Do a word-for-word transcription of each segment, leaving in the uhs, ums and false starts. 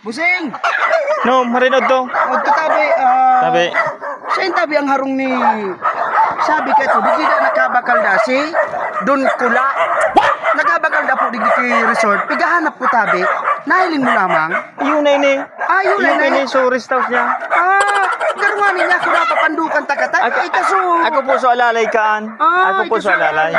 Busing! No, marinod to. Magkatabi, ah, Tabi. Siya yung tabi ang harong ni, sabi ka ito, di kita nakabakal da si Don Kula. Nakabakal da po di kay resort. Pigahanap ko tabi. Nahiling mo lamang? Yun na ini. Ah, yun na ini. Yun ini, so rest house niya. Ah, garo nga niya ako napapandukan takatay. Ako, eh, kaso ako po so alalay kaan. Ah, ako po so alalay.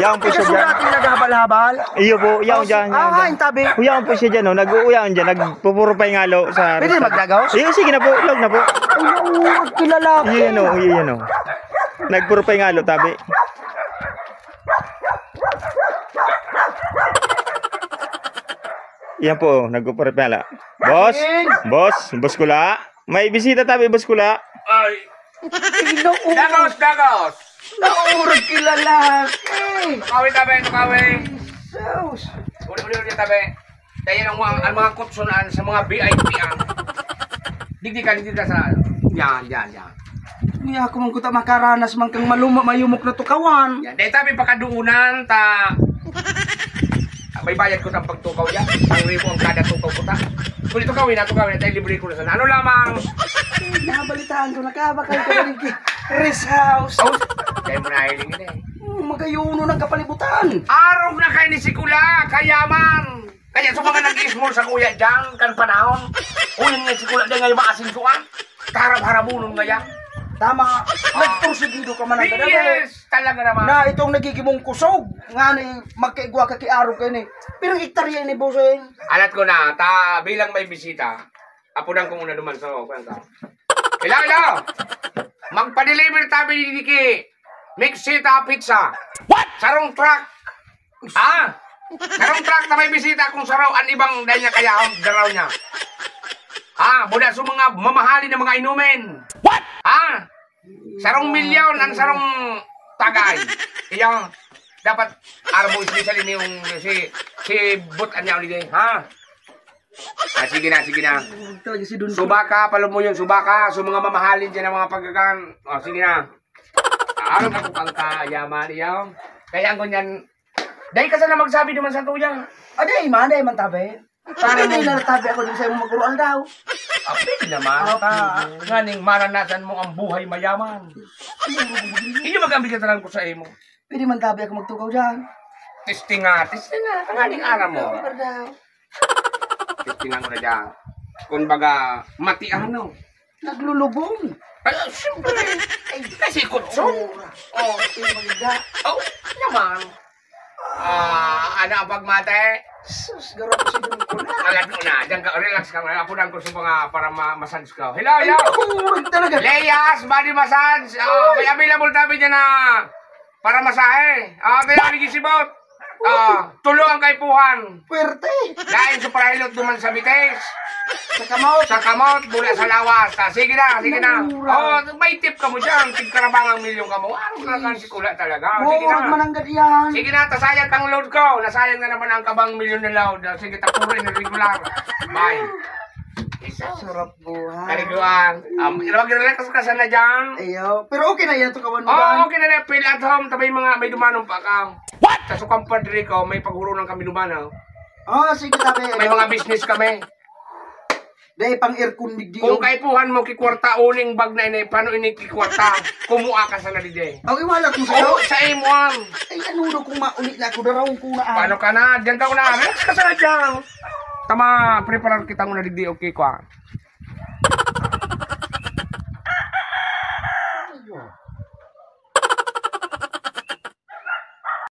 Yan po siya dyan. Kaso dati naghahabal-habal. Iyo po, yan dyan. Ah, yan tabi. Uyaon po siya dyan, oh. Nag-uuyaon dyan. Nagpupuro pa yung halo sa Pwede restaurant. Magdagaw? Iyo, sige na po. Ilog na po. Ay, oo, kilala ko. Iyo yan, oh. Iyo yan, oh. Nagpuro pa yung halo, tabi. Yan po, oh. Nagpupuro pa yung halo. Boss? Boss? Boss Kula? May bisita tabi, Boss Kula. Ay. Dagos, dagos. Naurag kilala. Eh. Tukawi tabi, tukawi. Sus. Uli, uli, uli tabi. Kaya ang mga, ang mga kutsunan sa mga V I P ang. Digdi ka, digdi ka sa, yan, yan, yan. Hindi ako man kuta makaranas man kang maluma, mayumok na tukawan. Yan, dahil tabi pakaduunan, ta, may bayad ko sa pagtukaw yan. Ang ribo ang kada tukaw ko ta. Kung ito kawin na, ito kawin na, tayo libre ko na sana. Ano lamang? Nabalitaan ko, nakabakal ka rin ki rest house. Oh, dahil mo nahiling ini eh. Hmm, magayuno ng kapalibutan. Arog na kayo ni Sikula, kayaman. Kaya sa mga nag-ismol sa kuya dyan, kan panahon, uyan nga si Kula, di nga yung maasin suan, tarab-harabunon nga yan. Tama, nagpursigido ka man ang kadali. Yes, talaga naman. Na itong nagigimong kusog, nga ni magkaigwa ka kiarog kayo ni. Pero hektarya ni Bossing. Alat ko na, ta, bilang may bisita, apunan ko muna duman sa kuwan ka. Hello, hello! Magpa-deliver tabi ni Diki. Mixita Pizza. What? Sarong truck. Ah? Sarong truck na may bisita kung saraw an ibang dahil niya kaya ang daraw niya. Ah, muna sa mga mamahalin na mga inumin. What? Ah? Sarong milyon ang sarong tagay. Iyo, dapat arabo especially ni yung si si But Anya Holiday, ha? Ah, sige na, sige na. Talaga si Don. Subaka, palo mo yun, subaka. So, mga mamahalin dyan ang mga pagkakan. Oh, sige na. Aram ako kang kayaman, iyo. Kaya ang ganyan, dahil ka sana magsabi naman sa tuya. Aday, manay man tabi. Para Hindi mo na tabi ako din sa imong magkuro aldaw. Ah, pwede naman. Ah, ta, pwede. Nganing maranasan mo ang buhay mayaman. Iyo mag-ambigan tanan ko sa imo. Pwede man tabi ako magtukaw dyan. Testing nga, testing nga. Tanganing aram mo. Pwede daw. Testingan ko na dyan. Kung baga, mati ano. Naglulubong. Ay, siyempre. Ay, kasi kutson. Oh, sino magda? Oh, naman. Ah, ano ang pagmate? Sus, garo ko si Don Kula. Alam mo na, diyan ka, relax ka muna. Apunan ko sa mga para ma-, massage ka. Hello, Ay, hello. Naku, talaga. Leas, body massage. Oh, may available tabi dyan na para masahe. Ah, kaya nagisibot. Ah, tulo ang kaipuhan. Puwerte. Dahil sa parahilot duman sa bitis. Sa kamot. Sa kamot, mula sa lawas. Ah, sige na, sige na. Mura. Oh, may tip ka mo dyan. Tigkarabangang milyon ka mo. Ano ka kan sikula talaga? Sige na. Mura man ang gadiyan. Sige na, tasayang kang load ko. Nasayang na naman ang kabang milyon na load. Ah, sige, tapurin na regular. Bye. Isa. Sarap buhay. Kaliguan. Um, relax ka sana dyan. Ayo. Pero okay na yan, tukawan mo Oo, dyan. Okay na na. Feel at home. Tabay mga may dumanon pa ka. What? Sa sukang padre ko, may paghurunan kami lumanaw. Oh, sige, tabi. May mga business kami. Dahil pang aircon digdi. Kung kaipuhan mo, kikwarta, uling bag na ini, paano ini kikwarta? Kumua ka sana digdi. Okay, wala kong sayaw. Oo, sa imo ang. Ay, ano daw kung mauli na ako, darawon ko na, ah. Paano ka na? Diyan ka na. Relax ka sana dyan. Tama, preparar kita muna digdi, okay ko, ah.